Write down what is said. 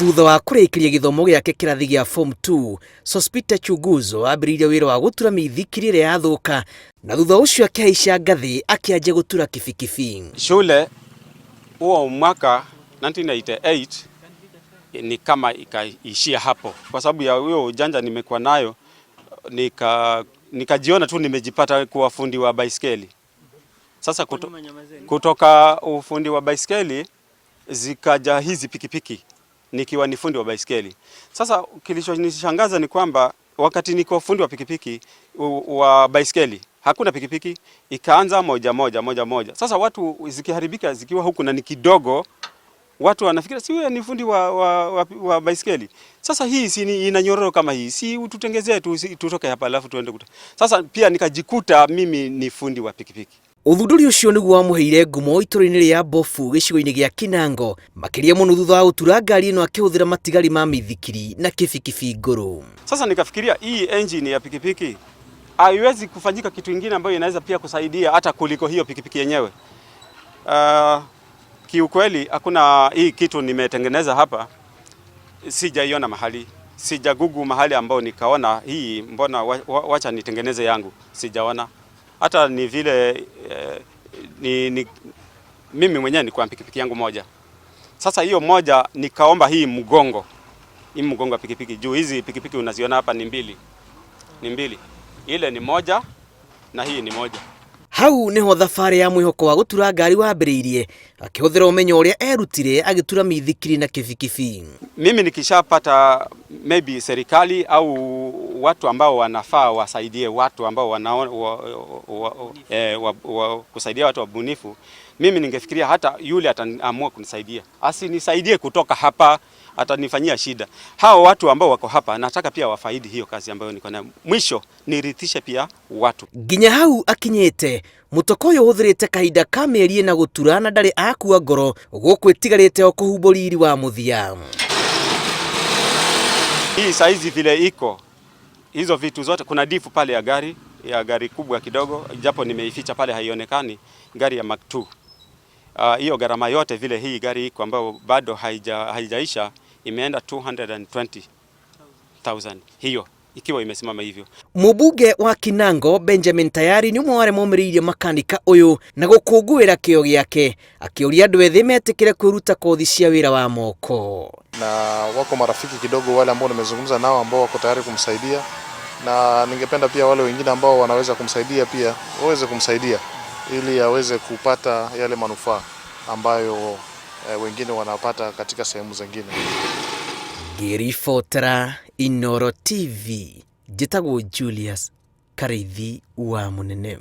Thutha wa kũrĩkĩria gĩthomo gĩake kĩrathi gĩa form 2, Sospeter Chunguzo ambĩrĩirie wĩra wa gũtura mĩithikiri ĩrĩa yathũka na thutha ũcio akĩhaica ngathĩ akĩanjia gũtura kibikibi. Shule huo mwaka 1988 ni kama ikaishia hapo, kwa sababu ya huyo ujanja nimekuwa nayo, nikajiona tu nimejipata kuwa fundi wa baiskeli. Sasa kutoka ufundi wa baiskeli zikaja hizi pikipiki nikiwa ni fundi wa baiskeli. Sasa kilichonishangaza ni kwamba wakati niko fundi wa pikipiki wa baiskeli hakuna pikipiki, ikaanza moja moja moja moja. Sasa watu zikiharibika zikiwa huku na ni kidogo, watu wanafikiri si wewe ni fundi wa baiskeli. Sasa hii si ina nyororo kama hii, si ututengezee tu, tutoke hapa alafu tuende kuta. Sasa pia nikajikuta mimi ni fundi wa pikipiki. Ũthundũri ũcio nĩguo wamũheire ngumo itũũra-inĩ rĩa Bofu gĩcigo-inĩ gĩa Kinango, makĩria mũno thutha wa gũtura ngari ĩno akĩhũthĩra matigari ma mĩithikiri na kibikibi ngũrũ. Sasa nikafikiria hii engine ya pikipiki haiwezi kufanyika kitu kingine ambayo inaweza pia kusaidia hata kuliko hiyo pikipiki yenyewe. Kiukweli hakuna hii kitu nimetengeneza hapa, sijaiona mahali, sijagugu mahali ambao nikaona hii, mbona wacha nitengeneze yangu, sijaona. Hata ni vile mimi mwenyewe nilikuwa pikipiki yangu moja. Sasa hiyo moja nikaomba hii mgongo wa pikipiki juu hizi pikipiki unaziona hapa ni mbili. Ni mbili. Ile ni moja na hii ni moja. Hau niho thabarĩ ya mwĩhoko wa gũtura ngari wambĩrĩirie akĩhũthĩra ũmenyo ũrĩa erutire agĩtura mĩithikiri na kibikibi. Mimi nikishapata maybe serikali au watu ambao wanafaa wasaidie watu ambao kusaidia watu wabunifu, mimi ningefikiria hata yule ataamua kunisaidia. Asinisaidie kutoka hapa, atanifanyia shida. Hao watu ambao wako hapa nataka pia wafaidi hiyo kazi ambayo niko nayo. Mwisho nirithishe pia watu. Nginya hau akinyite mutoko uyu uhuthirite kahinda ka mĩeri ĩna gũtura na ndarĩ akua ngoro gũkũ ĩtigarĩte o kũhumbwo riri wa mũthia. Hii saizi vile iko hizo vitu zote, kuna difu pale ya gari kubwa kidogo, japo nimeificha pale haionekani, gari ya Mark 2. Hiyo gharama yote vile hii gari iko ambayo bado haijaisha imeenda 220,000 hiyo ikiwa imesimama hivyo. Mũmbunge wa Kinango Benjamin Tayari nĩ ũmwe wa arĩa momĩrĩirie makanika ũyũ na gũkũngũĩra kĩo gĩake, akĩũria andũ ethĩ metĩkĩre kwĩruta kothi cia wĩra wa moko. Na wako marafiki kidogo wale ambao nimezungumza nao ambao wako tayari kumsaidia, na ningependa pia wale wengine ambao wanaweza kumsaidia pia waweze kumsaidia ili aweze kupata yale manufaa ambayo wengine wanapata katika sehemu zingine. Ngĩribotera Inooro TV, njĩtagwo Julius Karithi wa Mũnene.